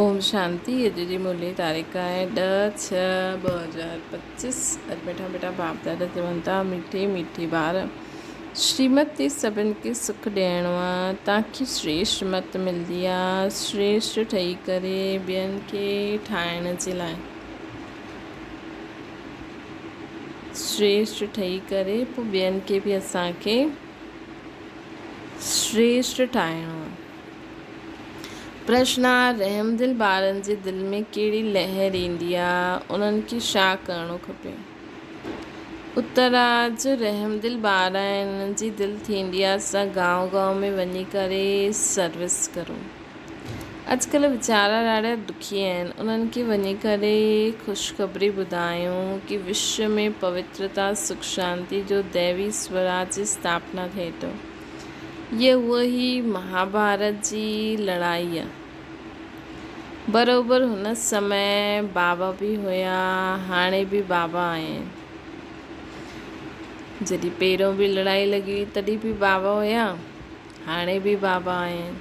اوم شانتي اڄ جي مولي تاريخ آهي ڏهه ڇهه 2025 اڄ مٺا مٺا باپ دادا چون ٿا مٺي مٺي ٻار شريمت تي سڀن کي سک ڏيڻو آ تاڪي شريشٽ مت ملدي آ شريشٽ ٺهي ڪري ٻين کي ٺاهڻ جي لاء شريشٽ ٺهي ڪري پوء ٻين کي به اسان کي شريشٽ ٺاهڻو آ. پرشن آ، رحمدل ٻارن جي دل ۾ ڪهڙي لهر ايندي آ، انهن کي ڇا ڪرڻو کپي؟ اتر آ، جو رحمدل ٻار آهن، انهن جي دل ٿيندي آ اسان گائون گائون ۾ وڃي ڪري سروس ڪرون. اڄڪلهه ويچارا ڏاڍا دکي آهن، انهن کي وڃي ڪري خوشخبري ٻڌايون ڪي وشو ۾ پوترتا، سک شانتي جو ديوي سوراج جي اسٿاپنا ٿئي ٿو. هيء اها ئي مهاڀارت جي لڙائي آ. بروبر هن سمي بابا به هيا، هاڻي به بابا آهن. جڏهن پهريون به لڙائي لڳي هئي تڏهن به بابا هيا، هاڻي به بابا آهن.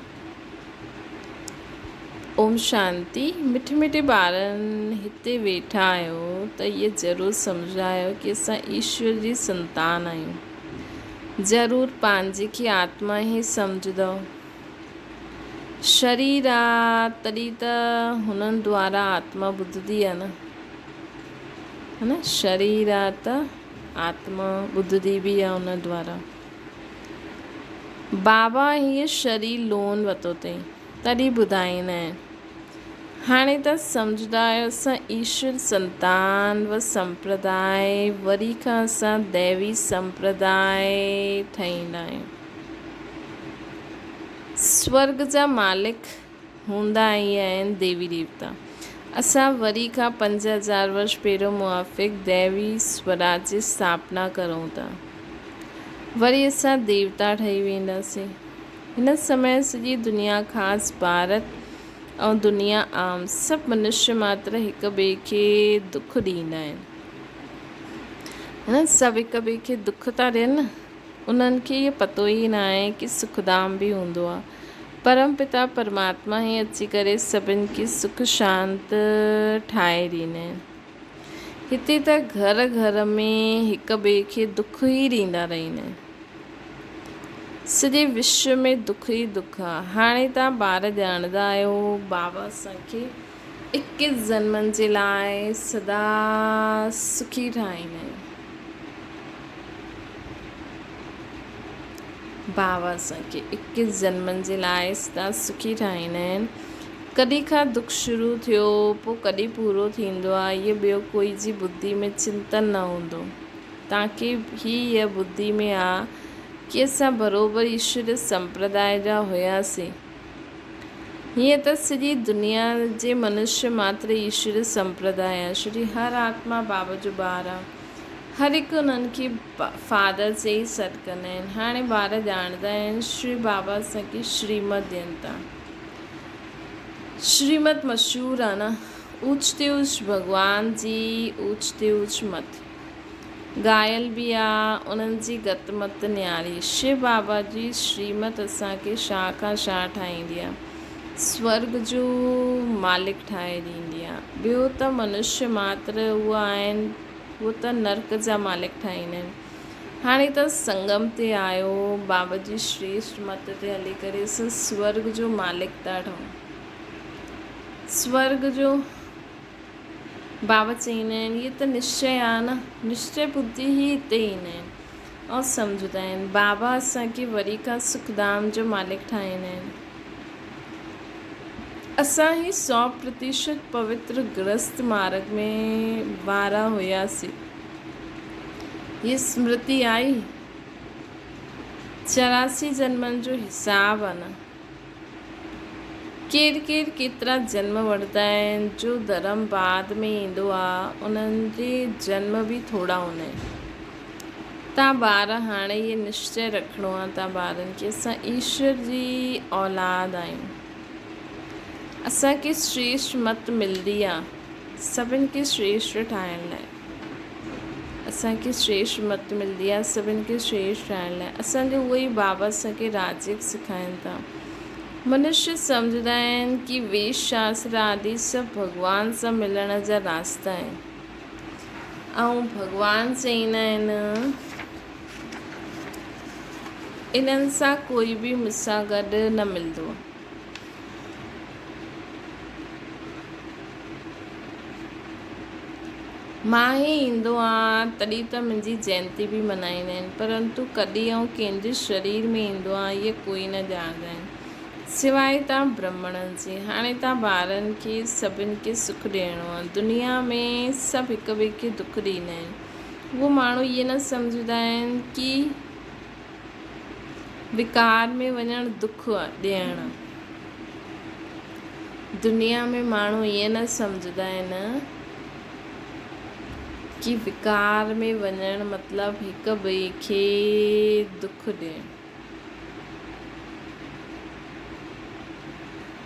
اوم شانتي مٺي مٺي ٻارن هتي ويٺا آهيو ته هيء ضرور سمجهايو ڪي اسان ايشور جي سنتان آهيون. ضرور پنهنجي کي آتما ئي سمجهندؤ. شرير آ تڏهن ته هنن دوارا آتما ٻڌندي آ نه. ها نه شرير آ ته آتما ٻڌندي به آ ان دوارا. بابا هيء شرير لون ورتو اٿئي تڏهن ٻڌائيندا آهن. هاڻي ته سمجهندا آهيو اسان ايشور سنتان و سمپرداء وري کان اسان ديوي سمپرداء ٺهيندا آهيون. سورڳ جا مالڪ هوندا ئي آهن ديوي ديوتا. اسان وري کان 5000 ورش پهريون موافق ديوي سوراج جي اسٿاپنا ڪرون ٿا. وري اسان ديوتا ٺهي وينداسين. هن سمي سڄي دنيا خاص ڀارت ۽ دنيا عام سڀ منشيه ماتر هڪ ٻئي کي دک ڏيندا آهن. هن سڀ هڪ ٻئي کي دک ٿا ڏين نه انهن کي اهو پتو ئي نه آهي ڪي سک ڌام به هوندو آهي. پرم پتا پرماتما ئي اچي ڪري سڀن کي سک شانت ٺاهي ڏيندا آهن. هتي ته گهر گهر ۾ هڪ ٻئي کي دک ئي ڏيندا رهندا آهن. سڄي وشو ۾ دک ئي دک آ. هاڻي توهان ٻار ڄاڻندا آهيو، بابا اسان کي اڪيس جنمن جي لاء سدا سکي ٺاهيندا آهن. بابا اسان کي اڪيس جنمن جي لاء سدا سکي ٺاهيندا آهن. ڪڏهن کان دک شروع ٿيو، پوء ڪڏهن پورو ٿيندو آ، اهو ٻيو ڪوئي جي ٻڌي ۾ چنتن نه هوندو. تاڪي هي اها ٻڌي ۾ آ ڪي اسان بروبر ايشور سمپرداء جا هياسين. هيئن ته سڄي دنيا جي منشيه ماتر ايشور سمپرداء آ. شري هر آتما بابا جو ٻار آ. هر هڪ انهن کي فادر چئي سڏ ڪندا آهن. هاڻي ٻار ڄاڻندا آهن شري بابا اسان کي شريمت ڏين ٿا. شريمت مشهور آ نه. اوچ تي اوچ ڀڳوان جي اوچ تي اوچ مت. ڳايل به آ انهن جي گت مت نياري. شو بابا جي شريمت اسان کي شاهه کان شاهه ٺاهيندي آ. سورڳ جو مالڪ ٺاهي ڏيندي آ. ٻيو ته منشيه ماتر اهي آهن اهي ته نرڪ جا مالڪ ٺاهيندا آهن. هاڻي ته سنگم تي آيو بابا جي شريشٽ مت تي هلي ڪري اسان سورڳ جو مالڪ ٿا ٺهون. سورڳ جو. بابا چئيندا آهن، هيء ته نشچي آهي نه، نشچي ٻڌي ئي هتي ايندا آهن ۽ سمجهندا آهن. بابا اسان کي وري کان سک ڌام جو مالڪ ٺاهيندا آهن. اسان هي 100% پوتر گرهست مارڳ ۾ وارا هياسين. هيء سمرتي آئي؟ 84 جنمن جو حساب آهي نه. ڪير ڪير ڪيترا جنم وٺندا آهن، جو ڌرم بعد ۾ ايندو آ، انهن جي جنم به ٿورا هوندا آهن. تان ٻار هاڻي اهي نشچي رکڻو آ تان ٻارن کي اسان ايشور جي اولاد آهيون. اسان کي شريشٽ مت ملدي آ سڀن کي شريشٽ ٺاهڻ لاء. اسان کي شريشٽ مت ملدي آهي سڀن کي شريشٽ ٺاهڻ لاء. اسان جو اهو ئي بابا اسان کي راجيگ سکائين ٿا. منشي سمجهندا آهن ڪي ويد شاستر آدي سڀ ڀڳوان سان ملڻ جا راستا آهن ۽ ڀڳوان چئيندا آهن انهن سان ڪوئي به مون سان گڏ نه ملندو. مان ئي ايندو آهيان تڏهن ته منهنجي جينتي به منائيندا آهن پرنتو ڪڏهن آئون ڪنهن جي شرير ۾ ايندو آهيان اهي ڪوئي نه ڄاڻندا آهن سواء تان برهمڻن جي. هاڻي تان ٻارن کي سڀن کي سک ڏيڻو آهي. دنيا ۾ سڀ هڪ ٻئي کي دک ڏيندا آهن. اهو ماڻهو اهي نه سمجهندا آهن ڪي وڪار ۾ وڃڻ دک ڏيڻ. دنيا ۾ ماڻهو ائين نه سمجهندا آهن ڪي وڪار ۾ وڃڻ مطلب هڪ ٻئي کي دک ڏيڻ.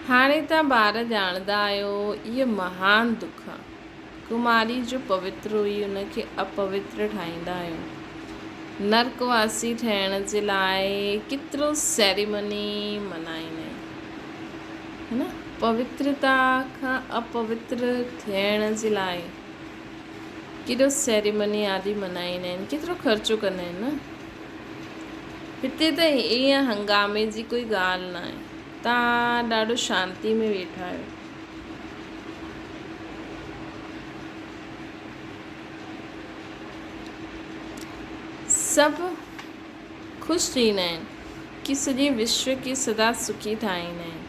هاڻي توهان ٻار ڄاڻندا آهيو اهي مهان دک آهي. ڪماري جو پوتر هئي ان کي اپوتر ٺاهيندا آهيو. نرڪ واسي ٺهڻ جي لاء ڪيترو سيريمني منائيندا آهن. هي نه پوترتا کان اپوتر ٿيڻ جي لاء ڪيڏو سيريمني آدي منائيندا آهن ڪيترو خرچو ڪندا آهن نه. هتي ته ائين هنگامي جي ڪوئي ڳالهه ناهي. توهان ڏاڍو شانتي ۾ ويٺا آهيو. سڀ خوش ٿيندا آهن ڪي سڄي وشو کي سدا سکي ٺاهيندا آهن.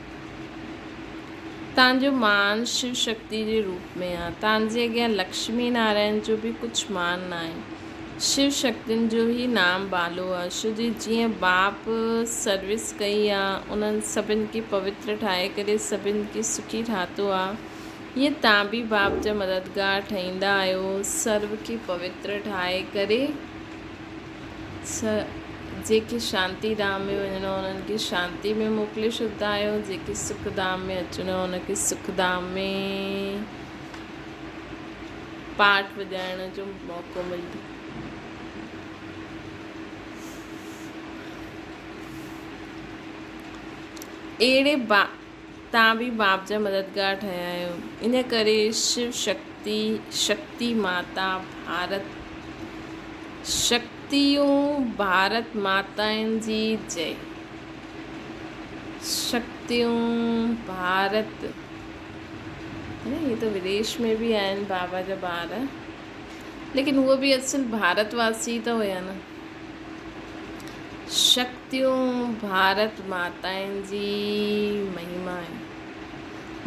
تان جو مان شو شڪتي جي روپ ۾ آ. تان جي اڳيان لڪشمي نارائڻ جو به ڪجهه مان ناهي. شو شڪتين جو هي نام بالو آ. شو جي جيئن باپ سروس ڪئي آ، انهن سڀن کي پوتر ٺاهي ڪري سڀن کي سکي ٺاتو آ. ائين تان به باپ جا مددگار ٺهيندا آهيو. سرو کي پوتر ٺاهي ڪري جيڪي شانتي ڌام ۾ وڃڻو انهن کي شانتي ۾ موڪلي ڇڏندا آهيو، جيڪي سک ڌام ۾ اچڻو ان کي سک ڌام ۾ پاٺ وڄائڻ جو موقعو ملندو. اهڙي تان به باپ جا مددگار ٺهيا آهيو. ان ڪري شو شڪتي، شڪتي ماتا، ڀارت شڪتيون ڀارت ماتائن جي جئي. شڪتيون ڀارت هي ته وديش ۾ به آهن بابا جا ٻار ليڪن هو به اصل ڀارت واسي ته هيا نه. شڪتيون ڀارت ماتائن جي مهما آهن.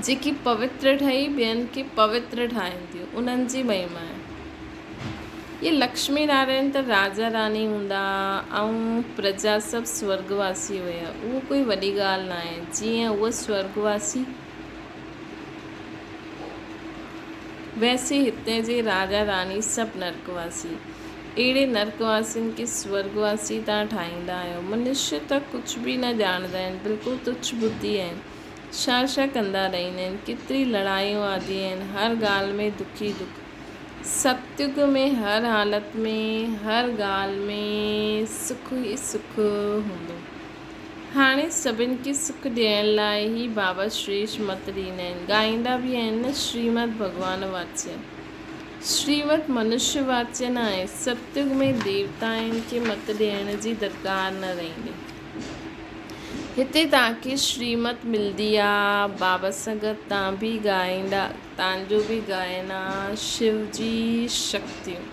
جيڪي پوتر ٺهي ٻين کي پوتر ٺاهين ٿيون انهن جي مهما آهي. اهي لڪشمي نارائڻ ته راجا راني هوندا ۽ پرجا سڀ سورڳ واسي هيا اهو ڪوئي وڏي ڳالهه ناهي جيئن اهي سورڳ واسي ويسي هتي جي راجا راني سڀ نرڪ واسي. اهڙي نرڪ واسين کي سورڳ واسي تان ٺاهيندا آهيو. منشي ته ڪجهه به نه ڄاڻندا آهن، بلڪل تڇ ٻڌي آهن. ڇا ڇا ڪندا رهندا آهن. ڪيتري لڙايون آدي آهن. هر ڳالهه ۾ دک ئي دک. ستيگ ۾ هر حالت ۾ هر ڳالهه ۾ سک ئي سک هوندو. هاڻي سڀن کي سک ڏيڻ لاء هي بابا شريش مت ڏيندا آهن. ڳائيندا به آهن نه شريمد ڀڳوان واچيه. شريمت منشي واچيه نه آهي. ستيگ ۾ ديوتائن کي مت ڏيڻ جي درڪار نه رهندي. هتي توهان کي شريمت ملدي آ. بابا سان گڏ توهان به ڳائيندا، توهان جو به ڳائن آ شو جي شڪتيون.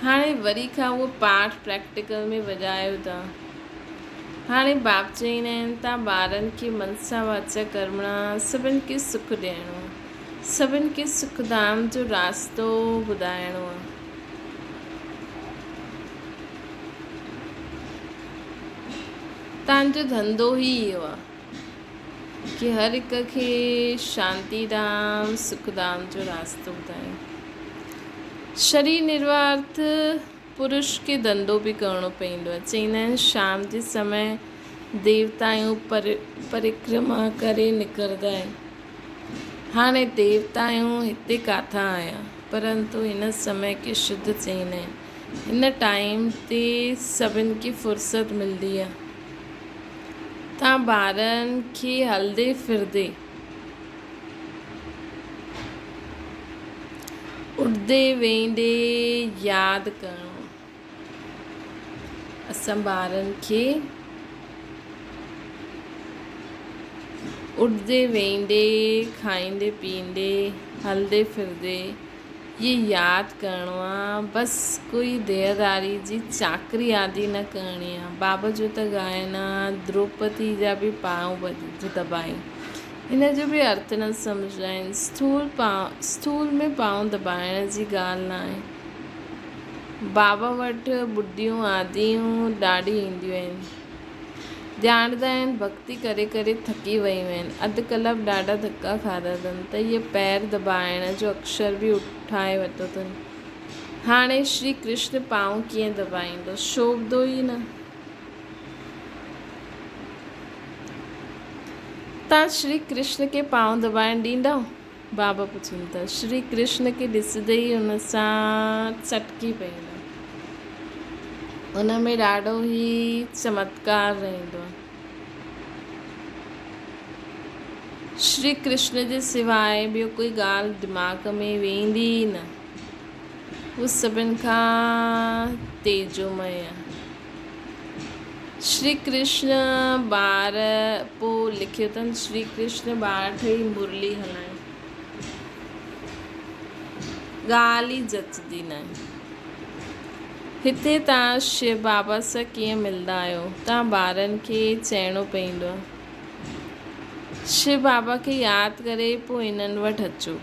هاڻي وري کان اهو پاٺ پريڪٽيڪل ۾ وڄايو ٿا. هاڻي باپ چئيندا آهن ته ٻارن کي منسا واچا ڪرمڻا سڀن کي سک ڏيڻو آ. سڀن کي سک ڌام جو راستو ٻڌائڻو آ. تان جو ڌنڌو ئي اهو آ ڪي هر هڪ کي شانتي ڌام سک ڌام جو راستو ٻڌايو. شرير نروارٿ پرش کي ڌنڌو به ڪرڻو پوندو آهي. چئيندا آهن شام جي سمي ديوتائون پرڪرما ڪري نڪرندا آهن. هاڻي ديوتائون هتي ڪاٿان آيا؟ پرنتو هن سمي کي شڌ چئيندا آهن. هن ٽائيم تي سڀن کي فرصت ملدي آهي. تان ٻارن کي هلندي ڦرندي، اڏندي ويندي ياد ڪرڻو. اسان ٻارن کي اڏندي ويندي، کائيندي پيئندي، هلندي ڦرندي اهي ياد ڪرڻو آ، بس ڪوئي ديهداري جي چاڪري آدي نه ڪرڻي آ. بابا جو ته ڳائن آ، دروپدي جا به پانء دٻائي. ان جو به ارٿ نه سمجهندا آهن. اسٿول ۾ پانء دٻائڻ جي ڳالهه ناهي. بابا وٽ ٻڍيون آديون ڏاڍي اينديون آهن. ڄاڻندا آهن ڀڳتي ڪري ڪري ٿڪي ويون آهن. اڌ ڪلاڪ ڏاڍا ڌڪا کاڌا اٿن ته هيء پير دٻائڻ جو اڪشر به اٺائي ورتو اٿن. هاڻي شري ڪرشن پانء ڪيئن دٻائيندو؟ شوڀندو ئي نه. تان شري ڪرشن کي پانء دٻائڻ ڏيندؤ؟ بابا پڇن ٿا. شري ڪرشن کي ڏسندي ئي ان سان چٽڪي پئيندا. ان ۾ ڏاڍو ئي چمتڪار رهندو آهي. شري ڪرشن جي سواء ٻيو ڪوئي ڳالهه دماغ ۾ ويندي ئي نه. هو سڀن کان تيجومئي آهي. شري ڪرشن ٻار پوء لکيو اٿن شري ڪرشن ٻار ٺهي مرلي هلائين. ڳالهه ئي جچندي ناهي. هتي توهان شو بابا سان ڪيئن ملندا آهيو؟ توهان ٻارن کي چئڻو پوندو آهي. شو بابا کي ياد ڪري پوء انهن وٽ اچو.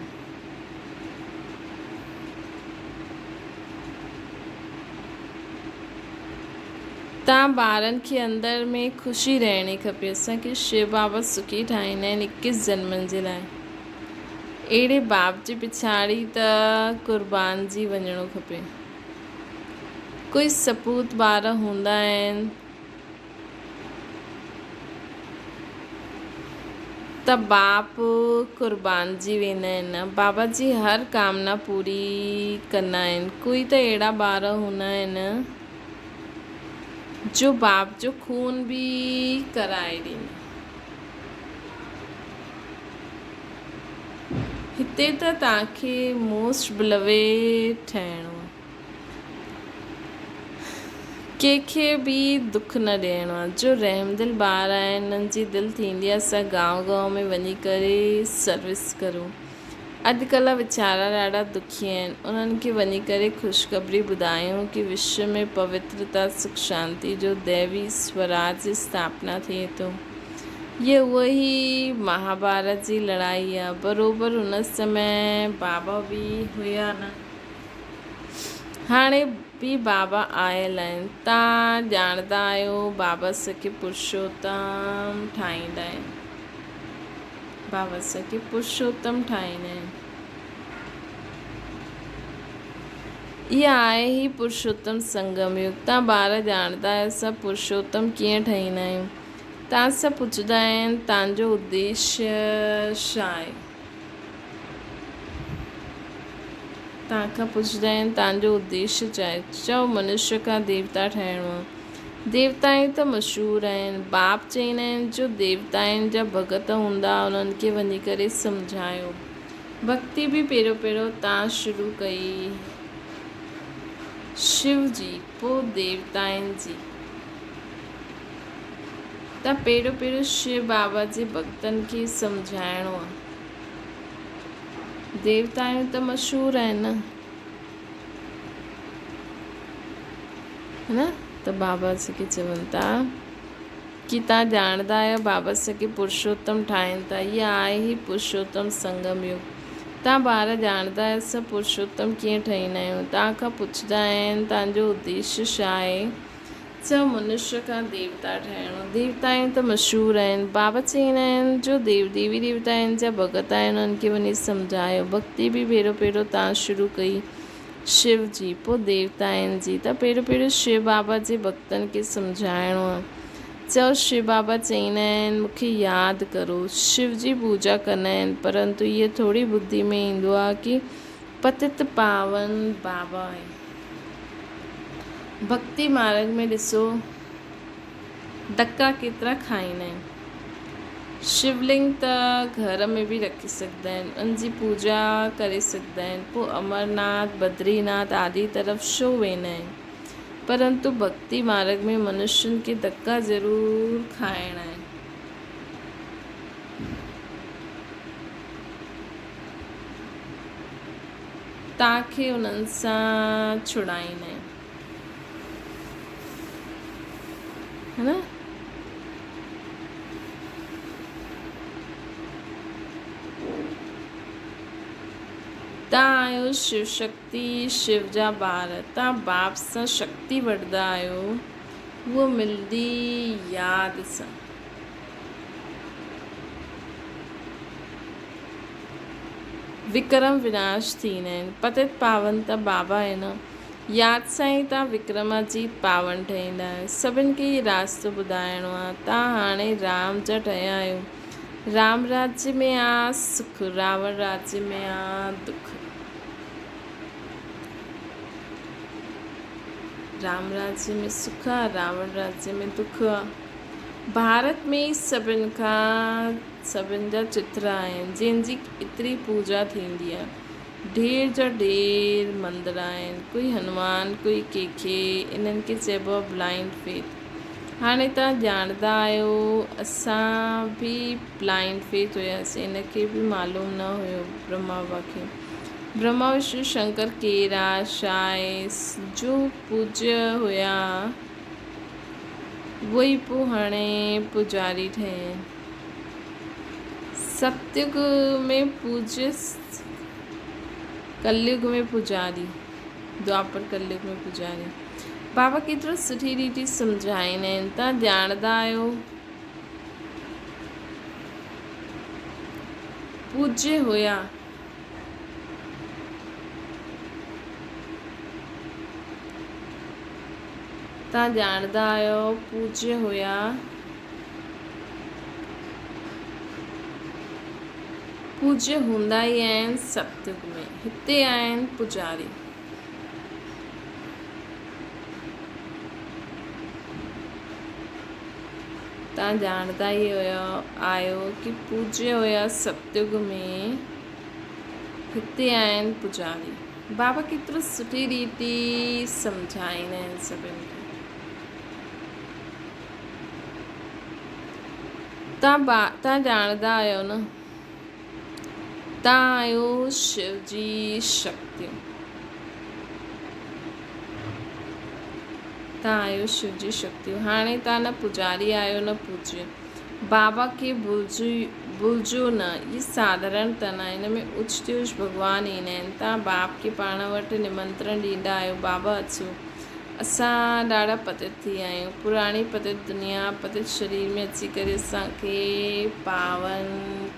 تان ٻارن کي اندر ۾ خوشي رهڻي کپي. اسان کي شو بابا سکي ٺاهيندا آهن اڪيس جنمن جي لاء. اهڙي باپ جي پڇاڙي ته قربانجي وڃڻو کپي. ڪوئي سپوت ٻار هوندا آهن ته باپ قربانجي ويندا آهن. بابا جي هر ڪامنا پوري ڪندا آهن. ڪوئي ته اهڙا ٻار هوندا آهن جو باپ جو خون به ڪرائي ڏيندا. هتي ته توهان کي موسٽ بلويڊ ٺهڻو آهي. ڪنهن کي به دک نه ڏيڻو آهي. جو رحمدل ٻار آهن انهن جي دل ٿيندي آهي اسان گانو گانو ۾ وڃي ڪري سروس ڪرون. اڄڪلهه ويچارا ڏاڍا دکي آهن انهن کي وڃي ڪري خوشخبري ٻڌايون ڪي وشو ۾ پوترتا سک شانتي جو ديوي سوراج جي اسٿاپنا ٿئي ٿو. هيء اهو ئي مهاڀارت جي لڙائي آهي. بروبر ان سمي بابا به هيا نه. هاڻي به بابا آيل آهن. تان ڄاڻندا آهيو بابا سکي پرشوتم ٺاهيندا آهن. بابا سکي پرشوتم ٺاهيندا آهن. اها آهي هي پرشوتم سنگم يگ. تان ٻار ڄاڻندا آهيو اسان پرشوتم ڪيئن ٺهيندا آهيون. تان سان پڇندا آهن تان جو اديشيه ڇا آهي؟ توهان کان پڇندا آهن، توهان جو اديش ڇا آهي؟ چئو، منشيه کان ديوتا ٺهڻو آهي. ديوتائون ته مشهور آهن. باپ چئيندا آهن، جو ديوتائن جا ڀڳت هوندا، انهن کي وڃي ڪري سمجهايو. ڀڳتي به پهريون پهريون توهان شروع ڪئي شو جي، پوء ديوتائن جي. ته پهريون پهريون شو بابا جي ڀڳتن کي سمجهائڻو آهي. ديوتائون ته مشهور آهن نه. نه ته بابا سکي چون ٿا ڪي تان ڄاڻندا آهيو بابا سکي پرشوتم ٺاهين ٿا هي آهي هي پرشوتم سنگم يگ تان ٻار ڄاڻندا آهيو اسان پرشوتم ڪيئن ٺهيندا آهيون تان کان پڇندا آهن تان جو اديش ڇا آهي چئو منشيه کان ديوتا ٺهڻو. ديوتائون ته مشهور آهن. بابا چئيندا آهن، جو ديو ديوي ديوتائن جا ڀڳت آهن، انهن کي وڃي سمجهايو. ڀڳتي به ڀيرو ڀيرو تان شروع ڪئي شو جي، پوء ديوتائن جي. ته پهريون پهريون شو بابا جي ڀڳتن کي سمجهائڻو آهي. چئو شو بابا چئيندا آهن، مون کي ياد ڪرو. شو جي پوڄا ڪندا آهن، پرنتو اهي ٿوري ٻڌي ۾ ايندو آهي ڪي پتت پاون بابا آهي. ڀڳتي مارڳ ۾ ڏسو ڌڪا ڪيترا کائيندا آهن. شولنگ ته گهر ۾ به رکي سگهندا آهن، ان جي پوڄا ڪري سگهندا آهن، پوء امرناٿ، بدريناٿ آدي طرف ڇو ويندا آهن؟ پرنتو ڀڳتي مارڳ ۾ منشين کي ڌڪا ضرور کائڻا آهن. توهان کي انهن سان ڇڙائيندا آهن. ها نه؟ توهان آهيو شو شڪتي، شو جا ٻار. توهان باپ سان شڪتي وٺندا آهيو، هوء ملندي ياد سان. وڪرم وناش ٿيندا آهن. پتت پاون ته بابا آهن. ياد سان ئي توهان وڪرماجيت پاون ٺهيندا آهيو. سڀن کي هي راستو ٻڌائڻو آهي. توهان هاڻي رام جا ٺهيا آهيو. رام راجيه ۾ آ سک، راوڻ راجيه ۾ آ دک. رام راجيه ۾ سک آ، راوڻ راجيه ۾ دک آ. ڀارت ۾ ئي سڀن کان سڀن جا چتر آهن، جن جي ايتري پوڄا ٿيندي آهي. ڍير جا ڍير مندر آهن، ڪوئي هنومان، ڪوئي ڪنهن کي، انهن کي چئبو آهي بلائنڊ فيٿ. هاڻي توهان ڄاڻندا آهيو اسان به بلائنڊ فيٿ هياسين، ان کي به معلوم نه هيو برهما بابا کي. برهما وشنو شنڪر ڪير آ، ڇا آهي، جو پوڄ هيا اهو ئي پوء هاڻي پوڄاري ٺهيا آهن. ستيگ ۾ پوڄ، ڪليگ ۾ پوڄاري، دوآپر ڪليگ ۾ پوڄاري. بابا ڪيترو سٺي ريتي سمجهائيندا آهن، توهان ڄاڻندا آهيو. پوڄ هيا. توهان ڄاڻندا آهيو پوڄ هيا. پوڄ هوندا ئي آهن ستيگ ۾، هتي آهن پوڄاري. توهان ڄاڻندا ئي آهيو ڪي پوڄ هيا ستيگ ۾، هتي آهن پوڄاري. بابا ڪيترو سٺي ريتي سمجهائيندا آهن سڀن کي. توهان ڄاڻندا آهيو نه، توهان آهيو شو جي شڪتيون. توهان آهيو شو جي شڪتيون. هاڻي توهان نه پوڄاري آهيو نه پوڄي. بابا کي ڀلجو نه. هي ساڌارڻ تن آهي. هن ۾ اچ تيوش ڀڳوان ايندا آهن. توهان باپ کي پاڻ وٽ نمنترڻ ڏيندا آهيو، بابا اچو. اسان ڏاڍا پتيت ٿي ويا آهيون. پراڻي پتيت دنيا، پتيت شرير ۾ اچي ڪري اسان کي پاون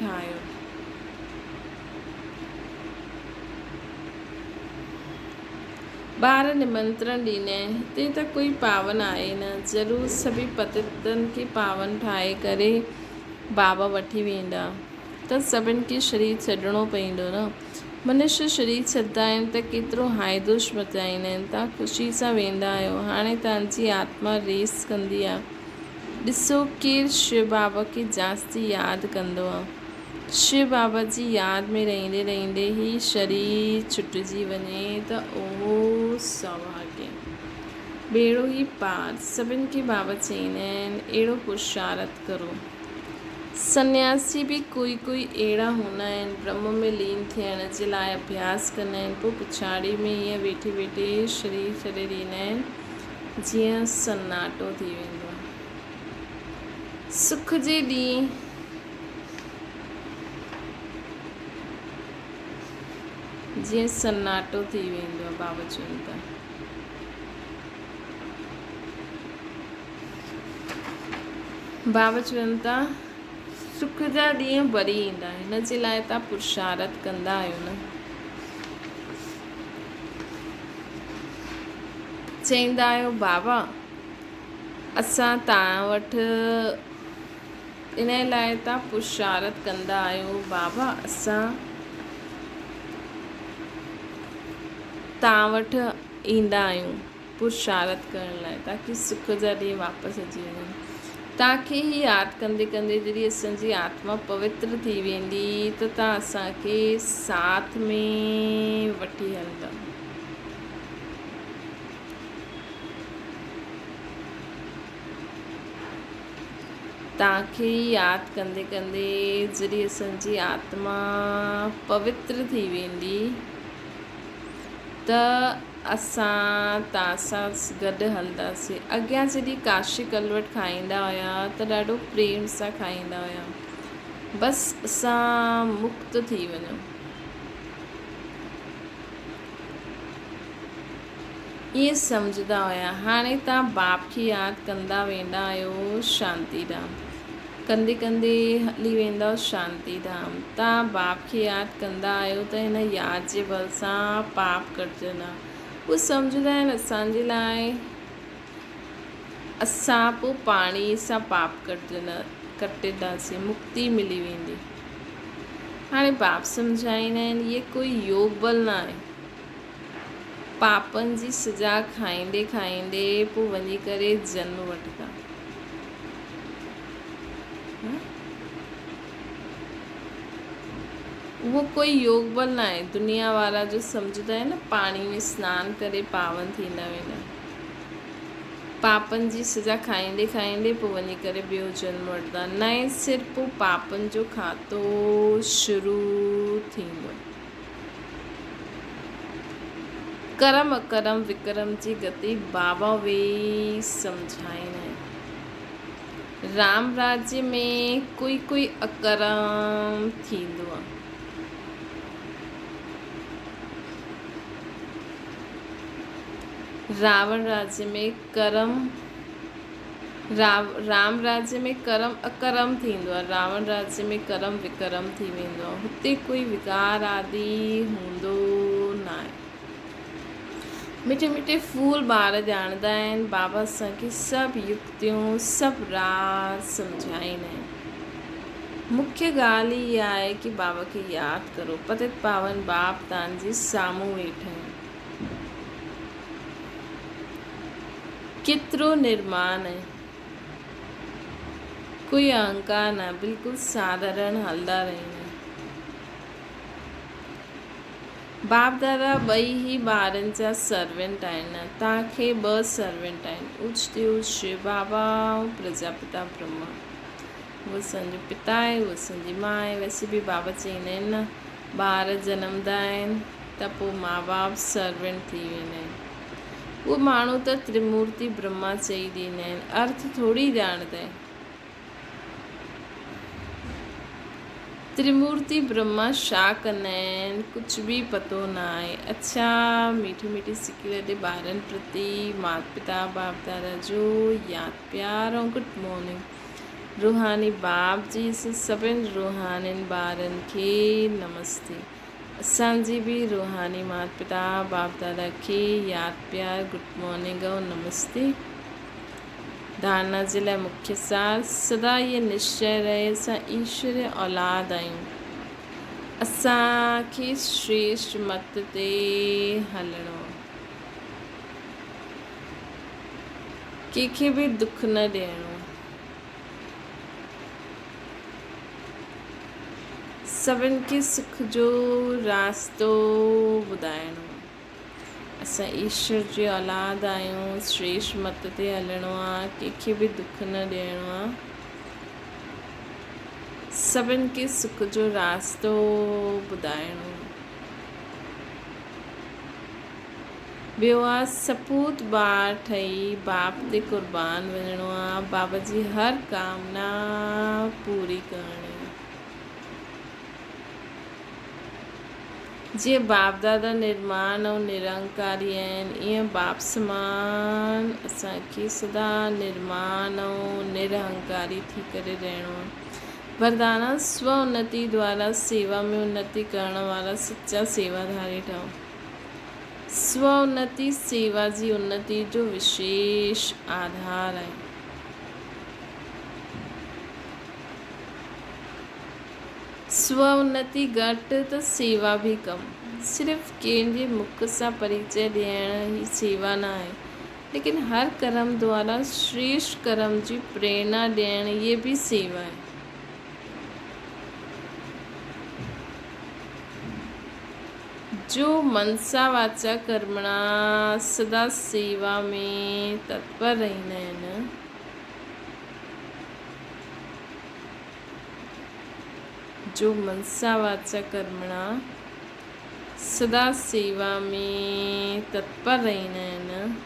ٺاهيو. ٻار نمنترڻ ڏيندا آهن. هتي ته ڪوئي پاون آهي نه. ضرور سڀئي پتيتن کي پاون ٺاهي ڪري بابا وٺي ويندا ته سڀن کي شرير ڇڏڻو پوندو نه. منشي شرير ڇڏندا آهن ته ڪيترو هاء دوش مچائيندا آهن. توهان خوشيء سان ويندا آهيو. هاڻي توهان جي آتما ريس ڪندي آهي. ڏسو ڪير شو بابا کي جاستي ياد ڪندو آهي. شو بابا جي ياد ۾ رهندي رهندي هي شرير ڇٽجي وڃي ته اهو سوڀاڳيه. ٻيڙو ئي پار. سڀن کي بابا چئيندا آهن اهڙو پرشارٿ ڪرو. سنياسي به ڪوئي ڪوئي اهڙا هوندا آهن، برهم ۾ لين ٿيڻ جي لاء اڀياس ڪندا آهن، پوء پڇاڙي ۾ ائين ويٺي ويٺي شرير ڇڏي ڏيندا آهن، جيئن سناٽو ٿي ويندو آهي. سک جي ڏينهن جيئن سناٽو ٿي ويندو آهي، بابا چون ٿا. بابا چون ٿا، سک جا ڏينهن وري ايندا، هن جي لاء توهان پرشارٿ ڪندا آهيو نه؟ چئيندا آهيو، بابا اسان توهان وٽ انهيء لاء توهان پرشارٿ ڪندا آهيو، بابا اسان توهان وٽ ايندا آهيون. پرشارٿ ڪرڻ لاء تاڪي سک جا ڏينهن واپس اچي وڃن. توهان کي ئي ياد ڪندي ڪندي جڏهن اسان جي آتما پوتر ٿي ويندي ته توهان اسان کي ساٿ ۾ وٺي هلندا. توهان کي ئي ياد ڪندي ڪندي جڏهن اسان جي آتما پوتر ٿي ويندي ته اسان توهان سان گڏ هلنداسين. اڳيان جڏهن ڪاشي ڪلوٽ کائيندا هيا ته ڏاڍو پريم سان کائيندا هيا. بس اسان مڪت ٿي وڃون. ائين سمجهندا هيا. هاڻي توهان باپ کي ياد ڪندا ويندا آهيو شانتي ڌام. ڪندي ڪندي هلي ويندؤ شانتي ڌام. توهان باپ کي ياد ڪندا آهيو ته هن ياد جي بل سان پاپ ڪٽجندا. هو سمجهندا آهن اسان جي لاء اسان پوء پاڻي سان پاپ ڪٽجندا ڪٽينداسين مڪتي ملي ويندي. هاڻي باپ سمجهائيندا آهن هيء ڪوئي يوگ بل نه آهي. پاپن جي سزا کائيندي کائيندي پوء وڃي ڪري جنم وٺندا. اهو ڪوئي يوگ بل نه آهي. دنيا وارا جو سمجهندا آهن نه پاڻي ۾ سنان ڪري پاون ٿيندا ويندا. پاپن جي سزا کائيندي کائيندي پوء وڃي ڪري ٻيو جنم وٺندا. نئين سر پوء پاپن جو کاتو شروع ٿيندو. ڪرم اڪرم وڪرم جي گتي بابا ويئي سمجهائين آهن. رام راجيه ۾ ڪوئي ڪوئي اڪرم ٿيندو آ. راوڻ راجيه ۾ ڪرم رام راجيه ۾ ڪرم اڪرم ٿيندو آ، راوڻ راجيه ۾ ڪرم وڪرم ٿي ويندو آ. هتي ڪوئي وڪار آدي هوندو ناهي. مٺي مٺي ڦول ٻار ڄاڻندا آهن، بابا اسان کي سڀ يڪتيون، سڀ راز سمجهائيندا آهن. مکيه ڳالهه ئي اها آهي ڪي بابا کي ياد ڪرو، پتت پاون باپ تان جي سامهون ويٺا آهن. ڪيترو نرمان آهي. ڪوئي اهنڪار نه، بلڪل ساڌارڻ هلندا رهندا آهن. باپ دادا ٻئي هي ٻارن جا سرونٽ آهن. توهان کي ٻه سرونٽ آهن. اوچ تي اوچ شو بابا ۽ پرجاپتا برهما. هو اسان جو پتا آهي، هو اسان جي ماء آهي. ويسي به بابا چئيندا آهن نه ٻار جنمدا آهن ته پوء ماء باپ سرونٽ ٿي ويندا آهن. اهو ماڻهو ته ترمورتي برهما چئي ڏيندا آهن. ارٿ ٿوري ڄاڻندا آهن. ترمورتي برهما ڇا ڪندا آهن ڪجهه به پتو نه آهي. اڇا ميٺي ميٺي سڪي لڏي ٻارن پرتي مات پتا باپ دادا جو ياد پيار ۽ گڊ مارننگ روحاني باپ جي سڀن روحانين ٻارن کي نمستي اسان جي به روحاني مات پتا باپ دادا کي ياد پيار گڊ مارننگ ۽ نمستي. ڌارڻا جي لاء مکيه سار، سدا اهي نشچئه رهي اسان ايشوري اولاد آهيون. اسان کي شريشٽ مت تي هلڻو آهي. ڪنهن کي به دک نه ڏيڻو آهي. سڀن کي سک جو راستو ٻڌائڻو آهي. اسان ايشور جي اولاد آهيون، شريش مت تي هلڻو آ، ڪنهن کي به دک نه ڏيڻو آ، سڀن کي سک جو راستو ٻڌائڻو آ. ٻيو آ سپوت ٻار ٺهي باپ تي قربان وڃڻو آ، بابا جي هر ڪامنا پوري ڪرڻي آ. جيئن باپ دادا نرمان ۽ نرنڪاري آهن، ايئن باپ سمان اسان کي سدا نرمان ۽ نرهنڪاري ٿي ڪري رهڻو آهي. وردانا، سو انتي دوارا سيوا ۾ انتي ڪرڻ وارا سچا سيواڌاري ٺهو. سو انتي سيوا جي انتي جو وشيش آڌار آهي. سو انتي گهٽ ته سيوا به ڪم. صرف ڪنهن جي مک سان پريچئه ڏيڻ ئي سيوا نه آهي. ليڪن هر ڪرم دوارا شريشٽ ڪرم جي پريرنا ڏيڻ اهي به سيوا آهي. جو منسا واچا ڪرمڻا سدا سيوا ۾ تتپر رهندا آهن. جو منسا واچا ڪرمڻا سدا سيوا ۾ تتپر رهندا آهن.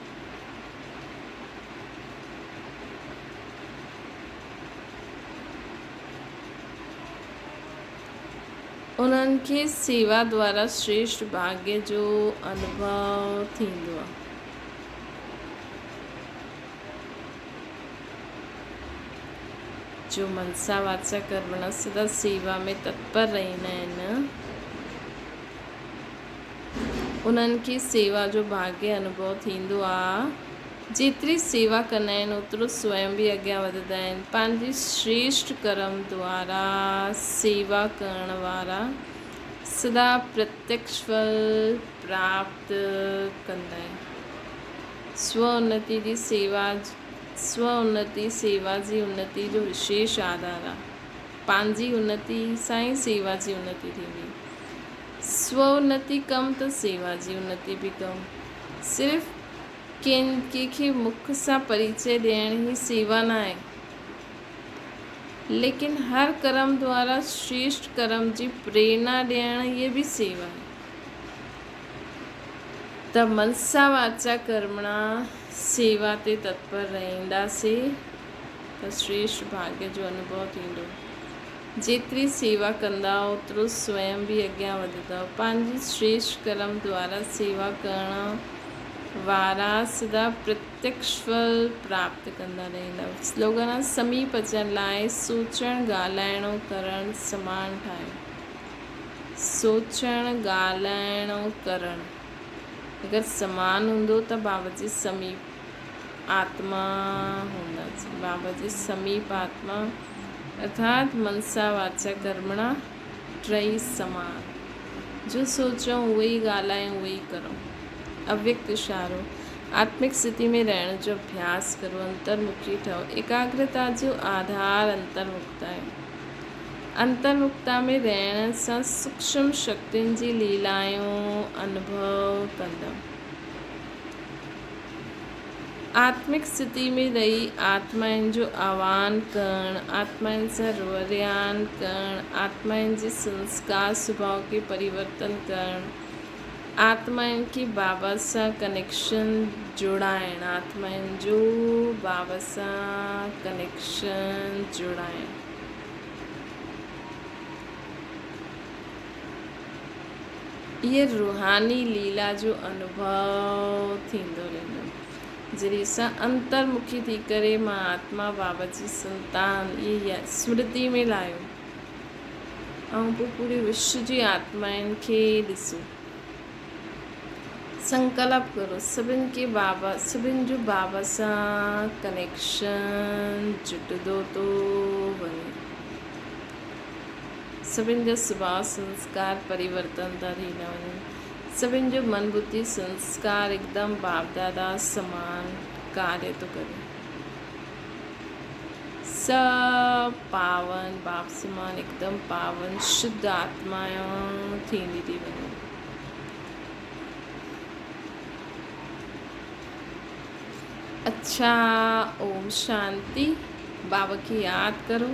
انهن کي سيوا دوارا شريشٽ ڀاڳيه جو انوڀو ٿيندو آهي. جو منسا واچا ڪرمڻا سدا سيوا ۾ تتپر رهندا آهن. انهن کي سيوا جو ڀاڳيه انوڀو ٿيندو آ. جيتري سيوا ڪندا آهن اوترو سوئم به اڳيان وڌندا آهن. پنهنجي شريشٽ ڪرم دوارا سيوا ڪرڻ وارا سدا پرتيڪش ڦل پراپت ڪندا آهن. سو انتي جي سيوا سو انتي سيوا جي انتي جو وشيش آڌار آ. پنهنجي انتي سان ئي سيوا جي انتي ٿيندي. سو انتي ڪم ته سيوا جي انتي به ڪم. صرف ڪنهن کي مک سان پريچي ڏيڻ ئي سيوا ناهي. ليڪن هر ڪرم دوارا شريشٽ ڪرم جي پريرنا ڏيڻ اهي به سيوا آهي. ته منسا واچا ڪرمڻا سيوا تي تتپر رهنداسي ته شريشٽ ڀاڳيه جو انوڀو ٿيندو. جيتري سيوا ڪندا اوترو سوئم به اڳيان وڌندؤ. پنهنجي شريشٽ ڪرم دوارا سيوا ڪرڻ وارا سدا پرتيڪش ڦل پراپت ڪندا رهندا. سلوگن آ سميپ اچڻ لاء سوچڻ ڳالهائڻو ڪرڻ سمان ٺاهيو. سوچڻ ڳالهائڻو ڪرڻ اگر سمان هوندو ته بابا جي سميپ آتما هونداسين. بابا جي سميپ آتما ارٿات منسا واچا ڪرمڻا ٽئي سمان. جو سوچون اهو ئي ڳالهايون اهو ئي ڪرون. اويڪت اشارو، آتمڪ اسٿتي ۾ رهڻ جو اڀياس ڪرو، انترمکي ٺهو. ايڪاگرتا جو آڌار انترمکتا آهي. انترمکتا ۾ رهڻ سان سوڪشم شڪتين جي ليلايون انوڀو ڪندؤ. آتمڪ اسٿتي ۾ رهي آتمائن جو آهوان ڪرڻ، آتمائن سان روريان ڪرڻ، آتمائن جي سنسڪار سڀاء کي پريورتن ڪرڻ، آتمائن کي بابا سان ڪنيڪشن جوڙائڻ، آتمائن جو بابا سان ڪنيڪشن جوڙائڻ. اهي روحاني ليلا جو انوڀو ٿيندو رهندو. جڏهن اسان انترمکي ٿي ڪري مان آتما بابا جي سنتان اهي سمرتي ۾ لاهيو ۽ پوء پوري وشو جي آتمائن کي ڏسو. سنڪلپ ڪرو سڀن کي بابا سڀن جو بابا سان ڪنيڪشن جٽندو ٿو وڃي. سڀن جا سڀاء سنسڪار پريورتن ٿا ٿيندا وڃن. سڀن جو من ٻڌي سنسڪار هڪدم باپ دادا سمان ڪاريه ٿو ڪري. سڀ پاون باپ سمان هڪدم پاون شڌ آتمائون ٿيندي ٿي وڃن. اڇا اوم شانتي بابا کي ياد ڪرو.